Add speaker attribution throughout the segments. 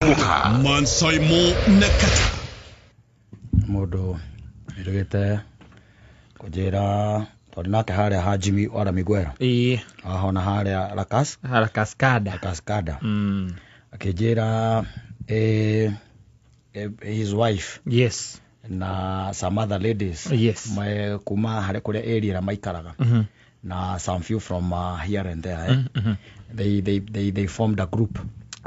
Speaker 1: Mukha.
Speaker 2: Mansaimo Nakata.
Speaker 3: Mũndũ ĩrĩgĩte kũnjĩra twarĩ nake harĩa ha Jimmy Wara Miguel.
Speaker 4: Ĩĩ.
Speaker 3: Ahona harĩa Lakas.
Speaker 4: La Cascada.
Speaker 3: Cascada. Akĩnjĩra his wife.
Speaker 4: Yes.
Speaker 3: Na some other ladies.
Speaker 4: Yes.
Speaker 3: Me, kuma harĩa kũrĩa area ĩrĩa maikaraga. Na some few from here and there. Eh? They formed a group.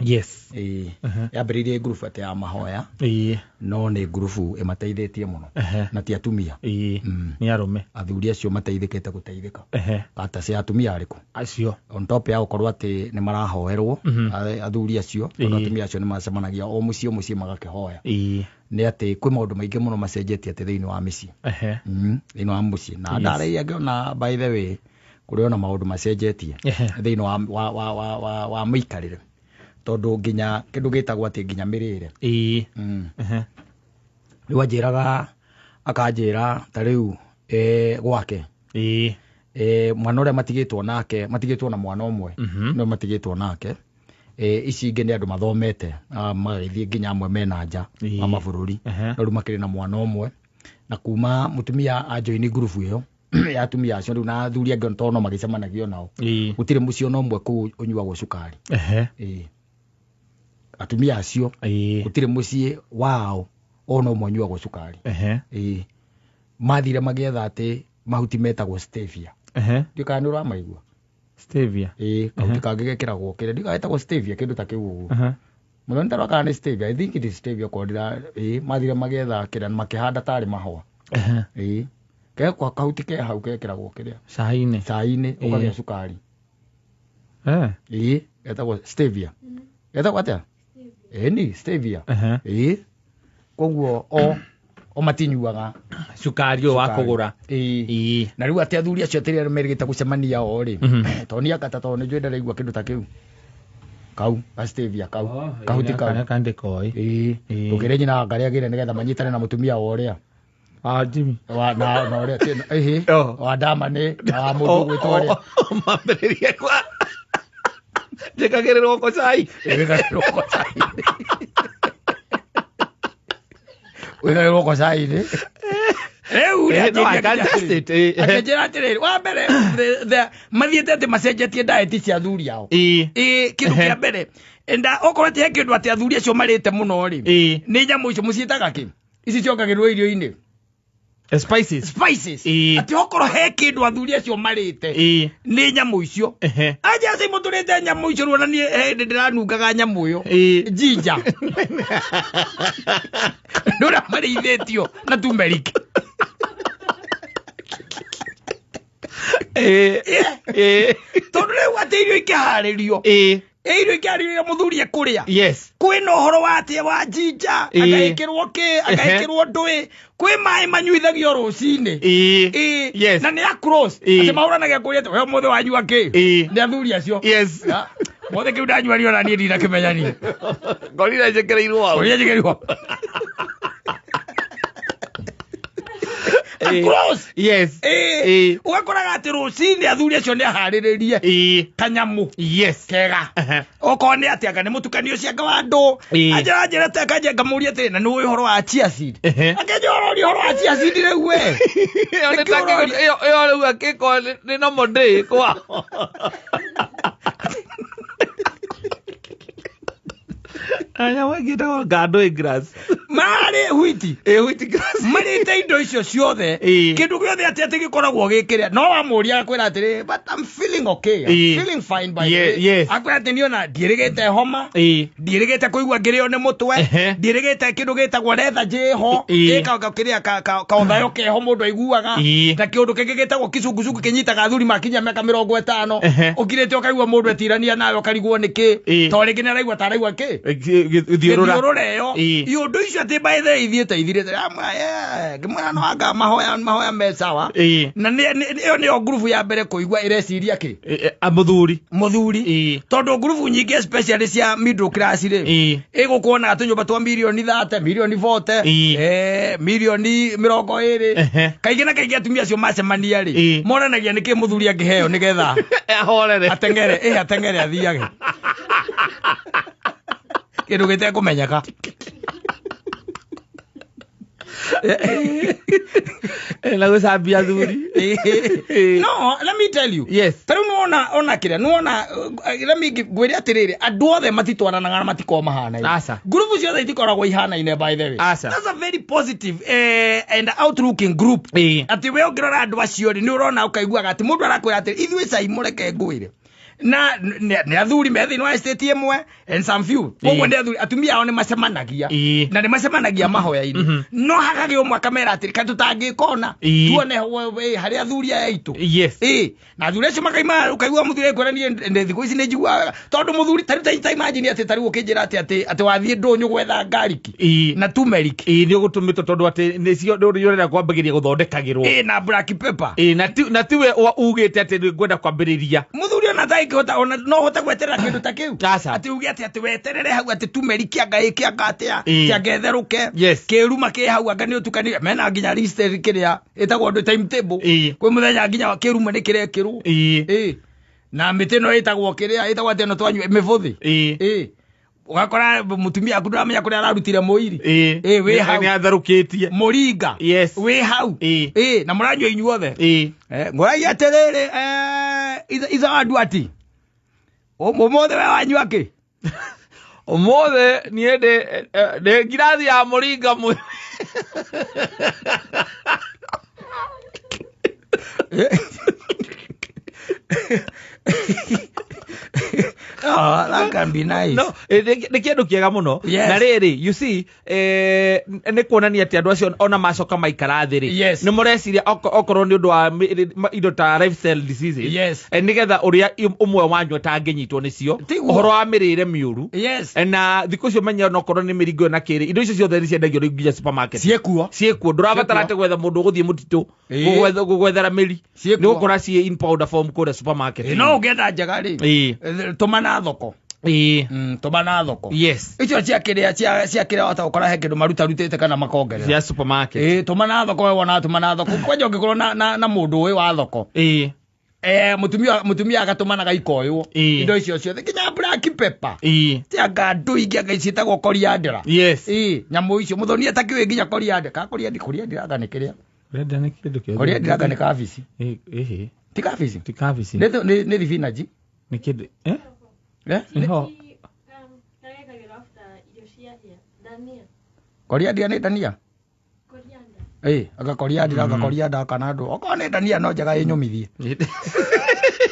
Speaker 4: Yes.
Speaker 3: Ĩĩ. Yambĩrĩirie group atĩ ya mahoya.
Speaker 4: Ĩĩ.
Speaker 3: No nĩ group ĩmateithĩtie mũno. Na ti atumia.
Speaker 4: Ĩĩ. Nĩ arũme.
Speaker 3: Athuri acio mateithĩkĩte gũteithĩka. Kata cia atumia arĩkũ?
Speaker 4: Acio.
Speaker 3: On top ya gũkorwo atĩ nĩ marahoerwo, athuri acio, tondũ atumia acio nĩ macemanagia o mũciĩ o mũciĩ magakĩhoya.
Speaker 4: Ĩĩ.
Speaker 3: Nĩ atĩ kwĩ maũndũ maingĩ mũno macenjetie atĩ thĩinĩ wa mĩciĩ. Thĩinĩ wa mũciĩ. Na ndarĩia ngĩona by the way, kũrĩ ona maũndũ macenjetie thĩinĩ wa mĩikarĩre. Tondũ nginya kĩndũ gĩtagwo atĩ nginya mĩrĩre.
Speaker 4: Ĩĩ.
Speaker 3: Rĩu anjĩraga, akanjĩra ta rĩu, gwake.
Speaker 4: Ĩĩ.
Speaker 3: Mwana ũrĩa matigĩtwo nake, matigĩtwo na mwana ũmwe. No matigĩtwo nake. Ici ingĩ nĩ andũ mathomete, magagĩthiĩ nginya amwe mena nja wa mabũrũri. No rĩu makĩrĩ na mwana ũmwe. Na kuma mũtumia ajoini group ĩyo, ya atumia acio rĩu na athuri angĩ tondũ no magĩcemanagio nao. Gũtirĩ mũciĩ ona ũmwe kũu ũnyuagwo cukari. Ĩĩ. Atumia acio, gũtirĩ mũciĩ wao ona ũmwe ũnyuagwo cukari. Ĩĩ. Mathire magĩetha atĩ mahuti metagwo stevia. Ndiũĩ kana nĩ ũramaigua?
Speaker 4: Stevia.
Speaker 3: Ĩĩ, kahuti kangĩ gekĩragwo kĩrĩa, ndiũĩ kana getagwo stevia, kĩndũ ta kĩu ũguo. Mũthoni ndarora kana nĩ stevia, I think it is stevia okorwo ndira, ĩĩ, mathire magĩetha kĩrĩa na makĩhanda tarĩ mahũa. Ĩĩ. Gekwa kahuti ke hau gekĩragwo kĩrĩa.
Speaker 4: Cai-inĩ.
Speaker 3: Cai-inĩ, ũkagĩa cukari. Ĩĩ, getagwo stevia. Getagwo atĩa? Ĩĩ, ni stevia. Ĩĩ. Koguo o matinyuaga
Speaker 4: cukari ũyũ wa
Speaker 3: Cukari.
Speaker 4: kũgũra.
Speaker 3: Ĩĩ.
Speaker 4: Ĩĩ.
Speaker 3: Na rĩu atĩ athuri acio atĩrĩ arĩa merĩgĩte gũcemania o rĩ. Tondũ niĩ anga ta tondũ nĩ njũĩ ndaraigua kĩndũ ta kĩu. Kau, ga stevia kau. Kahuti kau.
Speaker 4: Kana kandi koi.
Speaker 3: Ĩĩ.
Speaker 4: Ĩĩ.
Speaker 3: Ndũkĩre nyina wa ngarĩa agĩre nĩgetha manyitane na mũtumia wa ũrĩa.
Speaker 4: Jimmy.
Speaker 3: Wa, na, na ũrĩa, ti, ĩhĩ. Wa Ndamani, na wa mũndũ ũgwĩtwo ũrĩa.
Speaker 4: Mambĩrĩrie kwa. Njĩkagĩrĩrwo ko cai.
Speaker 3: Njĩkagĩrĩrwo ko cai. Wĩkagĩrĩrwo ko cai-inĩ. Rĩu rĩ,
Speaker 4: No, I can test it.
Speaker 3: Akĩnjĩra atĩrĩrĩ, wa mbere, mathiĩte atĩ macenjetie diet cia athuri ao. Kĩndũ kĩa mbere, enda okorwo atĩ he kĩndũ atĩ athuri acio marĩte mũno rĩ, nĩ nyamũ icio mũciĩtaga kĩ? Ici ciongagĩrĩrwo irio-inĩ.
Speaker 4: Spices.
Speaker 3: Spices. Atĩ okorwo he kĩndũ athuri acio marĩte, nĩ nyamũ icio. Anja acio mũtũrĩte nyamũ icio, rĩu ona niĩ he hĩndĩ ndĩranungaga nyamũ ĩyo. Ginger. Nĩ ũrĩa marĩithĩtio na turmeric. Tondũ rĩu atĩ irio ikĩharĩrio. Irio ikĩharĩrio mũthuri ekũrĩa.
Speaker 4: Yes.
Speaker 3: Kwĩna ũhoro wa atĩ wa ginger, agekĩrwo kĩ, agekĩrwo ndũĩ, kwĩ maĩ manyuithagio rũcinĩ.
Speaker 4: Yes.
Speaker 3: Na nĩ a cross. Atĩ mahũranagia kũrĩa atĩ, we ũmũthĩ wanyua kĩ? Nĩ athuri acio.
Speaker 4: Yes.
Speaker 3: Ya. Mothe kĩu ndanyua niĩ ona niĩ ndinakĩmenya niĩ.
Speaker 4: Ngorire njĩkĩrĩirwo hau.
Speaker 3: Ngorire njĩkĩrĩirwo hau. Across.
Speaker 4: Yes.
Speaker 3: Ũgakoraga atĩ rũcinĩ athuri acio nĩ aharĩrĩrie. Kanyamũ.
Speaker 4: Yes.
Speaker 3: Kega. Okorwo nĩ atĩ anga nĩ mũtukanio ũcio anga wa andũ. Anjĩra njĩra ta kanje ngamũria atĩrĩ, na nĩ ũĩ ũhoro wa chia seed? Akĩnjĩra ũroria ũhoro wa chia seed rĩu we.
Speaker 4: Ĩyo nĩ
Speaker 3: Nĩkĩo
Speaker 4: ta
Speaker 3: ũroria?
Speaker 4: kĩndũ, ĩyo rĩu akĩkorwo nĩ normal day kwao. Anya wagĩtagwo ngandũ ĩ grass.
Speaker 3: Marĩ wheat.
Speaker 4: Ĩ wheat grass.
Speaker 3: Marĩte indo icio ciothe. Kĩndũ gĩothe atĩ atĩ gĩkoragwo gĩkĩrĩa. No wamũria akwĩra atĩrĩ, but I'm feeling okay. I'm feeling fine by the way. Akwĩra atĩ niĩ ona ndiĩrĩgĩte homa. Ndiĩrĩgĩte kũigua ngĩrĩo nĩ mũtwe. Ndiĩrĩgĩte kĩndũ gĩtagwo lethargy ĩho. Ĩ kĩrĩa kaũthayo keho mũndũ aiguaga. Na kĩũndũ kĩngĩ gĩtagwo kicungucungu kĩnyitaga athuri makinya mĩaka mĩrongo ĩtano. Ũkirĩte ũkaigua mũndũ etirania nawe ũkarigwo nĩ kĩ. Tondũ rĩngĩ nĩ araigua ta araigua kĩ?
Speaker 4: Gĩthiũrũra.
Speaker 3: Gĩthiũrũra ĩyo. Iũndũ icio atĩ by the way ithiĩte ithirĩte. Ngĩmwĩra no anga mahoya me sawa. Na ĩyo nĩyo ngurubu ya mbere kũigua ĩreciria kĩ?
Speaker 4: Mũthuri.
Speaker 3: Mũthuri. Tondũ ngurubu nyingĩ especially cia middle class rĩ, ĩgũkuonaga tũnyũmba twa mirioni 30, mirioni 40, mirioni mĩrongo ĩrĩ. Kaingĩ na kaingĩ atumia acio macemania rĩ, monanagia nĩkĩ mũthuri angĩheo nĩgetha
Speaker 4: ahorere.
Speaker 3: Ateng'ere, ateng'ere athiage. Kĩndũ gĩtekũmenyeka.
Speaker 4: Na gũcambia athuri.
Speaker 3: No, let me tell you.
Speaker 4: Yes.
Speaker 3: Ta rĩu nĩwona ona kĩrĩa nĩwona let me ngwĩre atĩrĩrĩ, andũ othe matitwaranaga na matikoragwo mahanaine.
Speaker 4: Aca.
Speaker 3: Ngurubu ciothe itikoragwo ihanaine, by the way.
Speaker 4: Aca.
Speaker 3: That's a very positive and outlooking group.
Speaker 4: Ĩĩ.
Speaker 3: Atĩ we ũngĩrora andũ acio rĩ, nĩ ũrona ũkaiguaga atĩ mũndũ arakwĩra atĩ ithuĩ cai mũreke ngwĩre na nĩ athuri me thĩinĩ wa estate ĩmwe and some few. Koguo nĩ athuri, atumia ao nĩ macemanagia. Na nĩ macemanagia mahoya-inĩ, no hakagĩa ũmwe akamera atĩrĩ, kaĩ tũtangĩkona tuone harĩ athuri aya aitũ.
Speaker 4: Yes.
Speaker 3: Ĩĩ, na athuri acio makaima, ũkaigua mũthuri ekwĩra niĩ ndĩ thikũ ici nĩ njiguaga wega, tondũ mũthuri tarĩu ta imagine atĩ tarĩu ũkĩnjĩra atĩ wathiĩ ndũnyũ gwetha ngariki na turmeric.
Speaker 4: Ĩĩ, nĩ ũgũtũmĩtwo tondũ atĩ nĩcio nĩ ũrenda kwambĩrĩria gũthondekagĩrwo.
Speaker 3: Ĩĩ, na black pepper.
Speaker 4: Ĩĩ, na tiwe ugĩte atĩ nĩ ngwenda kwambĩrĩria.
Speaker 3: Mũthuri ona atangĩhota, ona no ũhote gweterera kĩndũ ta kĩu?
Speaker 4: Aca.
Speaker 3: Atĩ uge atĩ weterere hau atĩ turmeric anga ĩkĩanga atĩa, kĩanga ĩtherũke, kĩruma kĩ hau, anga nĩ ũtukanire mena nginya list kĩrĩa ĩtagwo ndũ timetable. Kwĩ mũthenya nginya kĩruma nĩ kĩrekĩrwo. Ĩĩ, na mĩtĩ ĩno ĩtagwo kĩrĩa ĩtagwo atĩ ĩno twanyua mĩbũthĩ. Ĩĩ, ũgakora mũtumia aku ndũramenya kũrĩa ararutire mũiri. Ĩĩ, wĩ hau.
Speaker 4: Nĩ atherũkĩtie.
Speaker 3: Mũringa. Wĩ hau. Ĩĩ, na mũranyua inyuothe. Ngũragia atĩrĩrĩ, itha wandu ati ũmũthĩ we wanyua kĩ?
Speaker 4: Ũmũthĩ niĩ ndĩ ngirathi ya mũringa mwe.
Speaker 3: Oh, that can be nice.
Speaker 4: No, nĩ kĩndũ kĩega mũno.
Speaker 3: Yes.
Speaker 4: Na rĩrĩ, you see, nĩ kuonania atĩ andũ acio ona macoka maikara thĩ rĩ,
Speaker 3: Yes.
Speaker 4: nĩ mũreciria okorwo nĩ ũndũ wa indo ta lifestyle diseases,
Speaker 3: Yes.
Speaker 4: nĩgetha ũrĩa ũmwe wanyu atangĩnyitwo nĩcio,
Speaker 3: Tiguo.
Speaker 4: ũhoro wa mĩrĩre mĩũru.
Speaker 3: Yes.
Speaker 4: Na thikũ icio menya onokorwo nĩ mĩringo ĩyo na kĩrĩ, indo icio ciothe nĩ ciendagio rĩu nginya supermarket.
Speaker 3: Ciĩkuo.
Speaker 4: Ciĩkuo, ndũrabatara
Speaker 3: Ciĩkuo.
Speaker 4: atĩ gwetha mũndũ ũgũthiĩ mũtitũ
Speaker 3: Ĩĩ.
Speaker 4: gũgwethera mĩri.
Speaker 3: Ciĩkuo.
Speaker 4: Nĩ ũgũkora ciĩ in powder form kũrĩa supermarket.
Speaker 3: Ĩĩ, no ũngĩenda njega rĩ,
Speaker 4: Ĩĩ.
Speaker 3: tũmana thoko.
Speaker 4: Ĩĩ.
Speaker 3: Tũmana thoko.
Speaker 4: Yes.
Speaker 3: Icio cia kĩrĩa cia kĩrĩa wahota gũkora he kĩndũ marutarutĩte kana makongerera.
Speaker 4: Cia supermarket.
Speaker 3: Ĩĩ, tũmana thoko, we wonaga tũmana thoko. Kwanja ũngĩkorwo na mũndũ ũĩ wa thoko.
Speaker 4: Ĩĩ.
Speaker 3: Mũtumia agatũmanaga ikoywo.
Speaker 4: Ĩĩ.
Speaker 3: Indo icio ciothe nginya black pepper.
Speaker 4: Ĩĩ.
Speaker 3: Tia ndũ ingĩ anga ciĩtagwo coriander.
Speaker 4: Yes.
Speaker 3: Ĩĩ, nyamũ icio mũthoni atakĩũĩ nginya coriander. Ka coriander, coriander anga nĩ kĩrĩa?
Speaker 4: Coriander nĩ kĩndũ kĩothe.
Speaker 3: Coriander anga nĩ kabici.
Speaker 4: Ĩĩ, ĩĩ.
Speaker 3: Ti kabici?
Speaker 4: Ti kabici.
Speaker 3: Nĩ thibinanji.
Speaker 4: Nĩ kĩndũ, eh?
Speaker 3: Eh?
Speaker 4: Nĩ ho.
Speaker 3: Coriander nĩ ndania? Ĩĩ, anga coriander, anga coriander kana ndũ. Okorwo nĩ ndania no njega ĩnyũmithie.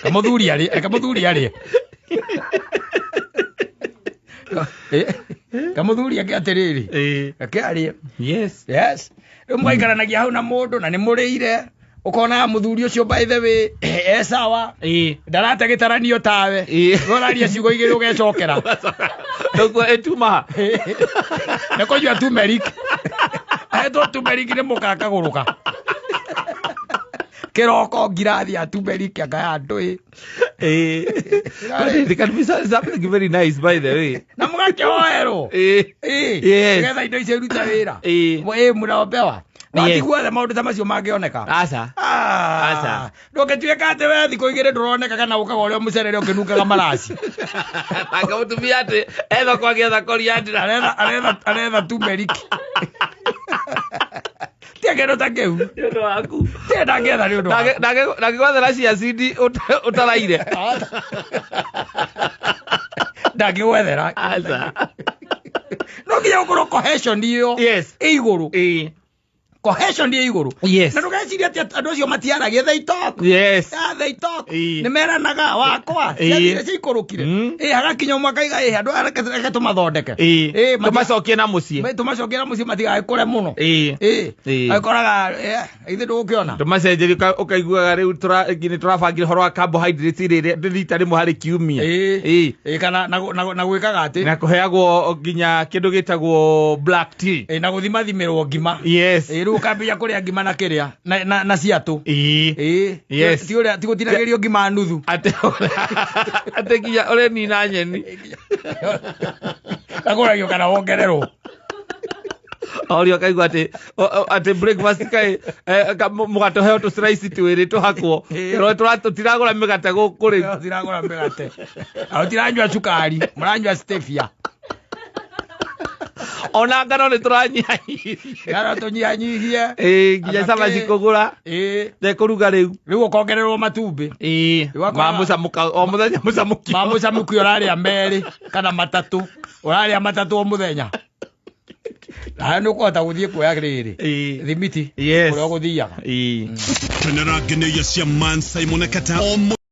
Speaker 3: Kamũthuri arĩe, reke mũthuri arĩe. Ĩĩ, kamũthuri ake atĩrĩrĩ.
Speaker 4: Ĩĩ.
Speaker 3: Reke arĩe.
Speaker 4: Yes.
Speaker 3: Yes. Rĩu mũgaikaranagia hau na mũndũ na nĩ mũrĩire. Ũkona mũthuri ũcio by the way e sawa.
Speaker 4: Ĩĩ.
Speaker 3: Ndarate gĩtaranio tawe.
Speaker 4: Ĩĩ.
Speaker 3: Ũraria ciugo igĩrĩ ũgecokera.
Speaker 4: Ũguo ĩtumaha.
Speaker 3: Nĩ kũnyua turmeric. Ahetwo turmeric nĩ mũkakagũrũka. Kĩroko ngirathi ya turmeric anga ya ndũĩ.
Speaker 4: Ĩĩ. But it can be something very nice, by the way.
Speaker 3: Na mũgakĩhoerwo.
Speaker 4: Ĩĩ.
Speaker 3: Ĩĩ.
Speaker 4: Yes.
Speaker 3: Nĩgetha indo icio irute wĩra.
Speaker 4: Ĩĩ.
Speaker 3: Ĩĩ, mũraombewa. No
Speaker 4: Yes.
Speaker 3: ti guothe maũndũ ta macio mangĩoneka.
Speaker 4: Aca. Aca.
Speaker 3: Ndũngĩtuĩka atĩ we thikũ igĩrĩ ndũroneka kana ũkaga ũrĩa mũcerere ũkĩnungaga maraci.
Speaker 4: Nake mũtumia atĩ etha kwagĩetha coriander.
Speaker 3: Aretha turmeric. Tia kĩndũ ta kĩu.
Speaker 4: Nĩ ũndũ waku.
Speaker 3: Tia ndangĩetha nĩ ũndũ waku.
Speaker 4: Ndangĩgwethera cia cindi ũtaraire.
Speaker 3: Ndangĩgwethera.
Speaker 4: Aca.
Speaker 3: No nginya gũkorwo cohesion ĩyo
Speaker 4: Yes.
Speaker 3: ĩ igũrũ.
Speaker 4: Ĩĩ.
Speaker 3: Cohesion ĩ igũrũ.
Speaker 4: Yes.
Speaker 3: Na ndũgecirie atĩ andũ acio matiaragia, they talk.
Speaker 4: Yes.
Speaker 3: Yeah, they talk.
Speaker 4: Ĩĩ.
Speaker 3: Nĩ meranaga wakwa.
Speaker 4: Ĩĩ.
Speaker 3: Ciathire ciikũrũkire. Ĩĩ, hagakinya ũmwe akaiga, ĩĩ, andũ aya reke tũmathondeke.
Speaker 4: Ĩĩ.
Speaker 3: Ĩĩ,
Speaker 4: Tũmacokie na mũciĩ.
Speaker 3: Tũmacokie na mũciĩ matigagĩkũre mũno.
Speaker 4: Ĩĩ.
Speaker 3: Ĩĩ.
Speaker 4: Ĩĩ.
Speaker 3: Agĩkoraga, ithuĩ ndũgũkĩona.
Speaker 4: Tũmacenjerie ũkaiguaga rĩu nĩ tũrabangire ũhoro wa carbohydrates rĩrĩa rita rĩmwe harĩ kiumia.
Speaker 3: Ĩĩ.
Speaker 4: Ĩĩ.
Speaker 3: Ĩĩ, kana na gwĩkaga atĩ.
Speaker 4: Na kũheagwo nginya kĩndũ gĩtagwo black tea.
Speaker 3: Ĩĩ, na gũthimathimĩrwo ngima.
Speaker 4: Yes.
Speaker 3: Ĩĩ, rĩu ũkambia kũrĩa ngima na kĩrĩa na ciatũ.
Speaker 4: Ĩĩ.
Speaker 3: Ĩĩ.
Speaker 4: Yes.
Speaker 3: Ti ũrĩa ti gũtinagĩrio ngima nuthu.
Speaker 4: Atĩ nginya ũrenina nyeni.
Speaker 3: Agũragio kana wongererwo.
Speaker 4: Orio kaigua atĩ breakfast kaĩ mũgatũheo tũ slice twĩrĩ tũhakwo.
Speaker 3: Ĩĩ.
Speaker 4: Ĩro tũtiragũra mĩgate gũkũ rĩu.
Speaker 3: Tũtiragũra mĩgate. Na tũtiranyua cukari, mũranyua stevia.
Speaker 4: Ona ngano nĩ tũranyihanyihirie.
Speaker 3: Ngano tũnyihanyihie.
Speaker 4: Ĩĩ, nginya
Speaker 3: Ana
Speaker 4: cabaci
Speaker 3: kĩ-
Speaker 4: kũgũra
Speaker 3: Ĩĩ.
Speaker 4: tekũruga rĩu.
Speaker 3: Rĩu ũkongererwo matumbĩ.
Speaker 4: Ĩĩ,
Speaker 3: Rĩu akoraga-
Speaker 4: ma mũcamũka o mũthenya mũcamũkio.
Speaker 3: Ma mũcamũki ũrarĩa merĩ kana matatũ, ũrarĩa matatũ o mũthenya. Nawe nĩ ũkũhota gũthiĩ kuoya rĩrĩ
Speaker 4: Ĩĩ.
Speaker 3: thimiti
Speaker 4: Yes.
Speaker 3: kũrĩa ũgũthiaga.
Speaker 4: Ĩĩ.
Speaker 1: Kenera ngenyo cia Man Simon Kata o.